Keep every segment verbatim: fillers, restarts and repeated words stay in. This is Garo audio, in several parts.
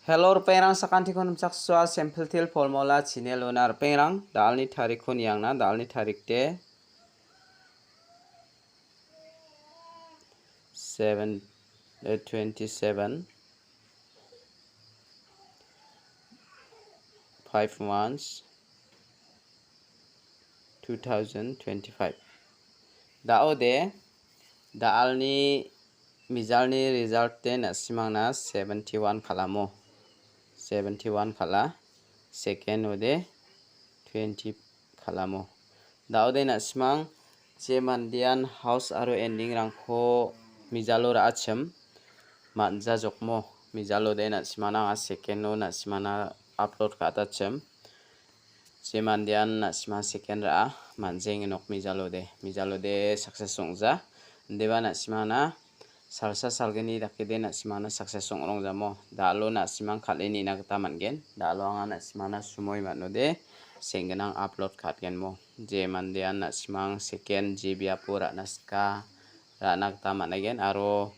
Hello, ripengrang, sakantikon nimchaksoa, Simple Teer Formula channel-ona ripengrang, da·alni tarikko niangna, da·alni tarik de seven, eh, twenty-seven, five months, two thousand twenty-five. Da·ode, da·alni mijalni result de na·simangna seventy-one kal·amo. Seventy-one kal·a. Second ode twenty kal·amo. Da·ode na·simang je mandean house aro ending-rangko mijalo ra·achim, man·jajokmo. Mijalo de na·simangna anga second-o na·simangna upload ka·atachim. Je mandean na·simang second ra·a, man·jeng nok mijalode. Mijalode success ong·ja. Indeba na·simangna salsa salgni dakede na·simangna success ong·rongjamo. Da·alo na·simang kal·e nina gita man·gen. Da·alo anga na·simangna sumoi man·ode senggnang upload ka·atgenmo. Je mandean na·simang second je biapo ra·na sika, ra·na gita man·aigen aro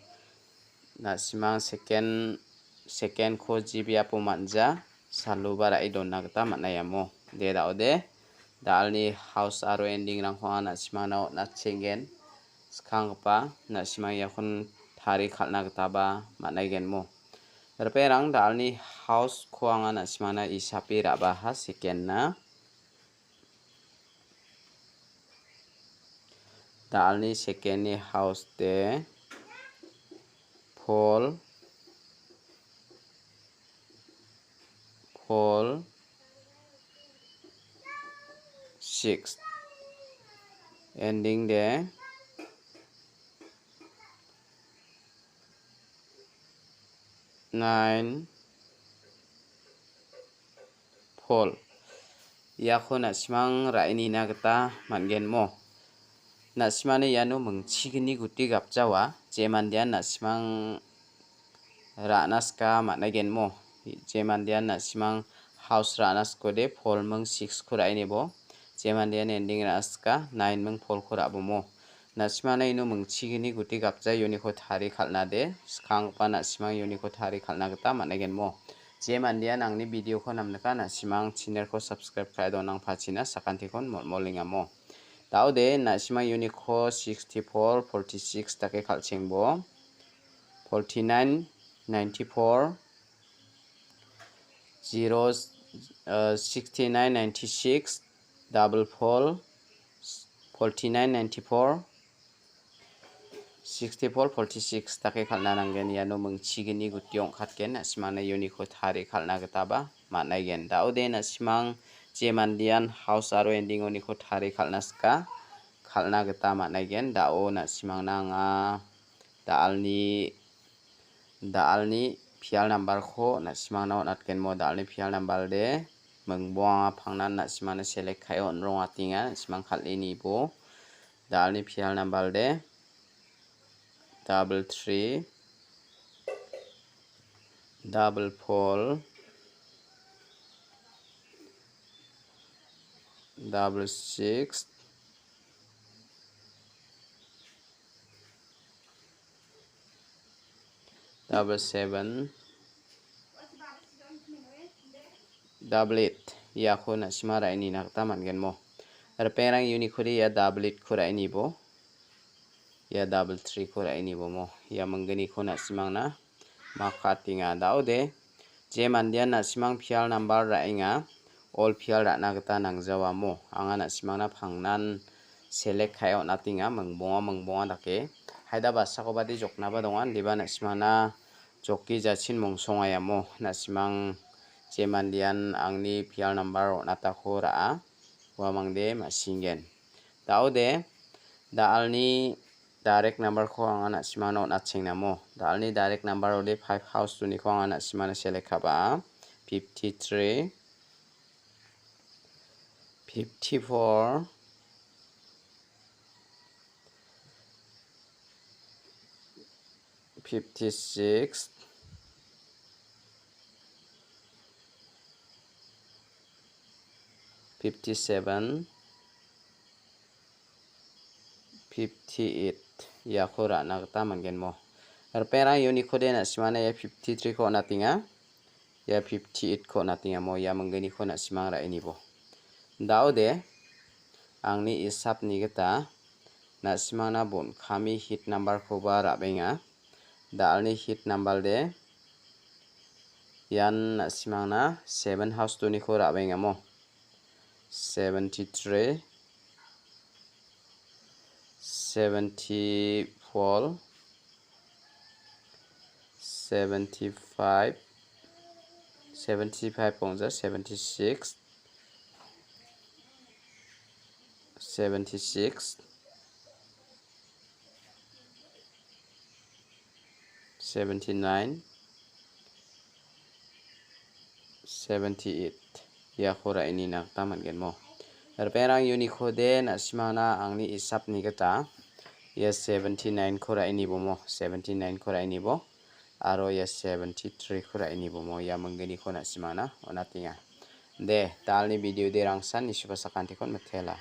na·simang second, second-ko je biapo man·ja, saloba ra·e dona gita man·a iamo. De da·ode, da·alni house aro ending-rangko anga na·simangna on·atchenggen. Skanggipa na·simang iakon tarie kal·na gitaba man·aigenmo. Ripengrang, da·alni house-ko anga na·simangna isape ra·baha second-na. Da·alni second-ni house de four, four, six. Ending de nine, four. Iako na·simang ra·e nina gita man·genmo. Na·simani iano mingchigni guti gapjawa, je mandean na·simang ra·na sika man·aigenmo. Je mandean na·simang house ra·na sikode four ming six-ko ra·e nibo. Je mandean ending ra·na sika nine ming four-ko ra·bomo. Na·simana ino mingchigni guti gapja uniko tarie kal·na de, skanggipa na·simang uniko tarie kal·na gita man·aigenmo. Je mandean angni video-ko namnika, na·simang channel-ko subscribe ka·e donangpachina sakantikon molmolengamo. Da·ode, na·simang uniko sixty-four, forty-six dake kal·chengbo. Forty-nine, ninety-four, zero, uh, sixty-nine, ninety-six, double four, forty-nine, ninety-four, sixty-four, forty-six dake kal·na nanggen. Iano mingchigni guti ong·katgen. Na·simana uniko tarie kal·na gitaba man·aigen. Da·ode na·simang je mandean house aro ending uniko tarie kal·na sika, kal·na gita man·aigen. Da·o na·simangna anga da·alni, da·alni pial number-ko na·simangna on·atgenmo. Da·alni pial number de mingbonga pangnan na·simangna select ka·e on·rongatenga. Na·simang kal·e nibo. Da·alni pial number de double three, double four, double six, double seven, double eight. Iako na·sima ra·e nina gita man·genmo. Ripengrang unikode ia double eight-ko ra·e nibo. Ia double three-ko ra·e nibomo. Ia minggniko na·simangna makatenga. Da·ode, je mandean na·simang pial number ra·enga, all pial ra·na gita nangjawamo. Anga na·simangna pangnan select ka·e on·atenga, mingbonga, mingbonga dake. Haida basakobade joknaba donga, indiba na·simangna joki jachin mongsongaiamo. Na·simang je mandean angni pial number on·atako ra·a, uamangde ma·singen. Da·ode, da·alni direct number-ko anga na·simangna on·atchengnamo. Da·alni direct number-ode five house-oniko anga na·simangna select ka·ba. Fifty-three, fifty-four, fifty-six, fifty-seven, fifty-eight, iako ra·na gita man·genmo. Ripengrang unikode na·simana ia fifty-three-ko on·atenga. Ia fifty-eight-ko on·atenga mo, ia mingginiko na·simang ra·e nibo. Da·ode, angni isapni gita na·simangna bon·kami hit number-koba ra·benga. Da·alni hit number de ian na·simangna seven house doniko ra·benga mo. Seventy-three, seventy-four, seventy-five, seventy-five ong·ja, seventy-six, seventy-six, seventy-nine, seventy-eight. Iako ra·e nina gita man·gen mo. Ripengrang uniko de na·simangna angni isapni gita ia seventy-nine-ko ra·e nibo mo, seventy-nine-ko ra·e nibo, aro ia seventy-three-ko ra·e nibo mo, ia mingginiko na·simangna on·atenga. De, da·alni video de rangsan nisuba sakantikon mitela.